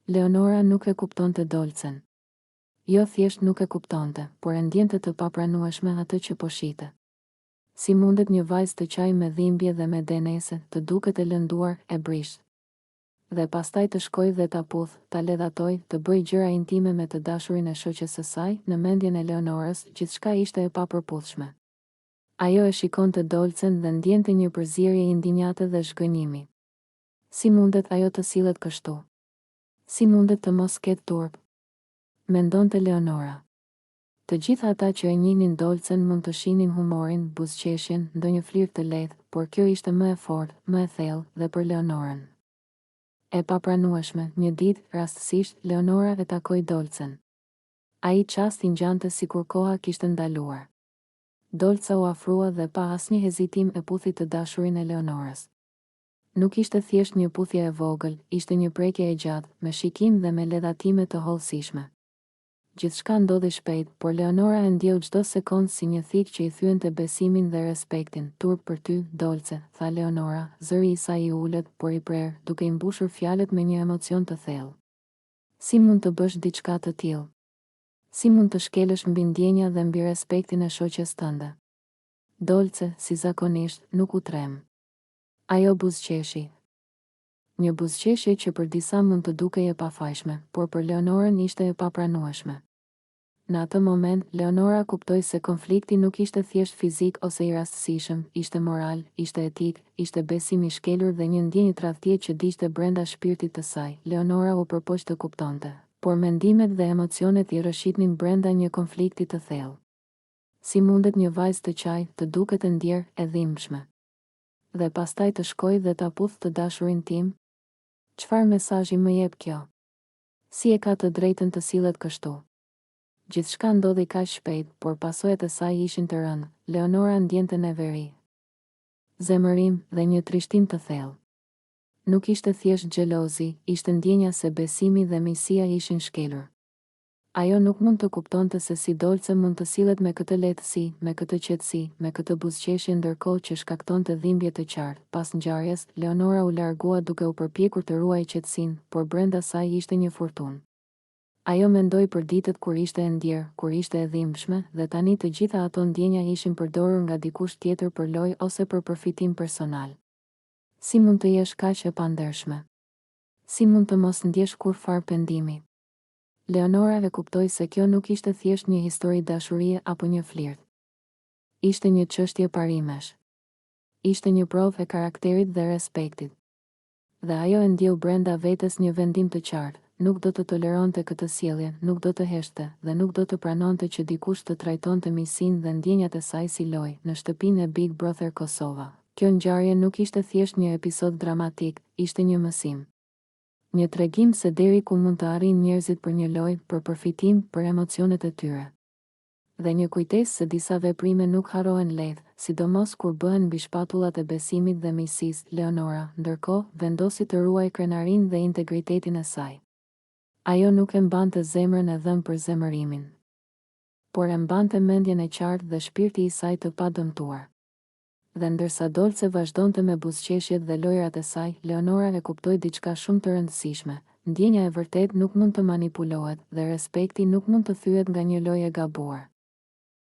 Leonora nuk e kuptonte Dolcen. Jo thjesht nuk e kuptonte, por e ndjente të papranueshme atë që po shihte. Si mundet një vajzë të qajë me dhimbje dhe me dënesë, të duket e lënduar, e brishtë. Dhe pastaj të shkojë dhe ta puthë, ta ledhatojë, të bëjë gjëra intime me të dashurin e shoqes së saj, në mendjen e Leonorës, gjithçka ishte e papërputhshme. Ajo e shikonte Dolcen dhe ndjente një përzierje indinjate dhe zhgënjimi. Si mundet ajo të sillet kështu? Si mundet të mos ketë turp? Mendonte Leonora. Të gjithë ata që e njihnin Dolcen mund të shihnin humorin, buzëqeshjen, ndonjë flirt të lehtë, por kjo ishte më e fortë, më e thellë, dhe për Leonorën. E papranueshme, një ditë, rastësisht, Leonora e takoi Dolcen. Ai çast i ngjante sikur koha kishte ndaluar. Dolca u afrua dhe pa asnjë hezitim e puthi të dashurin e Leonorës. Nuk ishte thjesht një puthje e vogël, ishte një prekje e gjatë, me shikim dhe me ledhatime të hollësishme. Gjithçka ndodhi shpejt, por Leonora e ndjeu çdo sekondë si një thikë që i thyente besimin dhe respektin. Turp për ty, Dolce, tha Leonora, zëri i saj i ulët, por i prerë, duke i mbushur fjalët me një emocion të thellë. Si mund të bësh diçka të tillë? Si mund të shkelësh mbi ndjenja dhe mbi respektin e shoqes tënde? Dolce, si zakonisht, nuk u tremb. Ajo buzëqeshi. Një buzëqeshje që për disa mund të dukej e pafajshme, por për Leonorën ishte e papranueshme. Në atë moment, Leonora kuptoi se konflikti nuk ishte thjesht fizik ose i rastësishëm, ishte moral, ishte etik, ishte besim i shkelur dhe një ndjenjë tradhtie që digjte brenda shpirtit të saj. Leonora u përpoq të kuptonte, por mendimet dhe emocionet i rrëshqitnin brenda një konflikti të thellë. Si mundet një vajzë të qajë, të duket e ndjerë, e dhimbshme? Dhe pastaj të shkoj dhe ta puth të dashurin tim? Çfarë mesazhi më jep kjo? Si e ka të drejtën të sillet kështu? Gjithçka ndodhi kaq shpejt, por pasojat e saj ishin të rëndë, Leonora ndjente neveri, zemërim, dhe një trishtim të thellë. Nuk ishte thjesht xhelozi, ishte ndjenja se besimi dhe miqësia ishin shkelur. Ajo nuk mund të kuptonte se si Dolce mund të sillet me këtë lehtësi, me këtë qetësi, me këtë buzëqeshje ndërkohë që shkaktonte dhimbje të qartë. Pas ngjarjes, Leonora u largua duke u përpjekur të ruajë qetësinë, por brenda saj ishte një furtunë. Ajo mendoi për ditët kur ishte e ndjerë, kur ishte e dhimbshme, dhe tani të gjitha ato ndjenja ishin përdorur nga dikush tjetër për lojë ose për përfitim personal. Si mund të jesh kaq e pandershme? Si mund të mos ndjesh kurrfarë pendimi? Leonora e kuptoi se kjo nuk ishte thjesht një histori dashurie apo një flirt. Ishte një çështje parimesh. Ishte një provë e karakterit dhe respektit. Dhe ajo e ndjeu brenda vetes një vendim të qartë, nuk do të toleronte këtë sjellje, nuk do të heshtte, dhe nuk do të pranonte që dikush të trajtonte miqësinë dhe ndjenjat e saj si lojë, në shtëpinë e Big Brother Kosova. Kjo ngjarje nuk ishte thjesht një episod dramatik, ishte një mësim. Një tregim se deri ku mund të arrijnë njerëzit për një lojë, për përfitim, për emocionet e tyre. Dhe një kujtesë se disa veprime nuk harrohen lehtë, sidomos kur bëhen mbi shpatullat e besimit dhe miqësisë, Leonora, ndërkohë, vendosi të ruajë krenarinë dhe integritetin e saj. Ajo nuk e mbante zemrën e dhënë për zemërimin. Por e mbante mendjen e qartë dhe shpirti i saj të padëmtuar. Dhe ndërsa Dolce vazhdonte me buzëqeshjet dhe lojërat e saj, Leonora e kuptoi diçka shumë të rëndësishme, ndjenja e vërtetë nuk mund të manipulohet, dhe respekti nuk mund të thyhet nga një lojë e gabuar.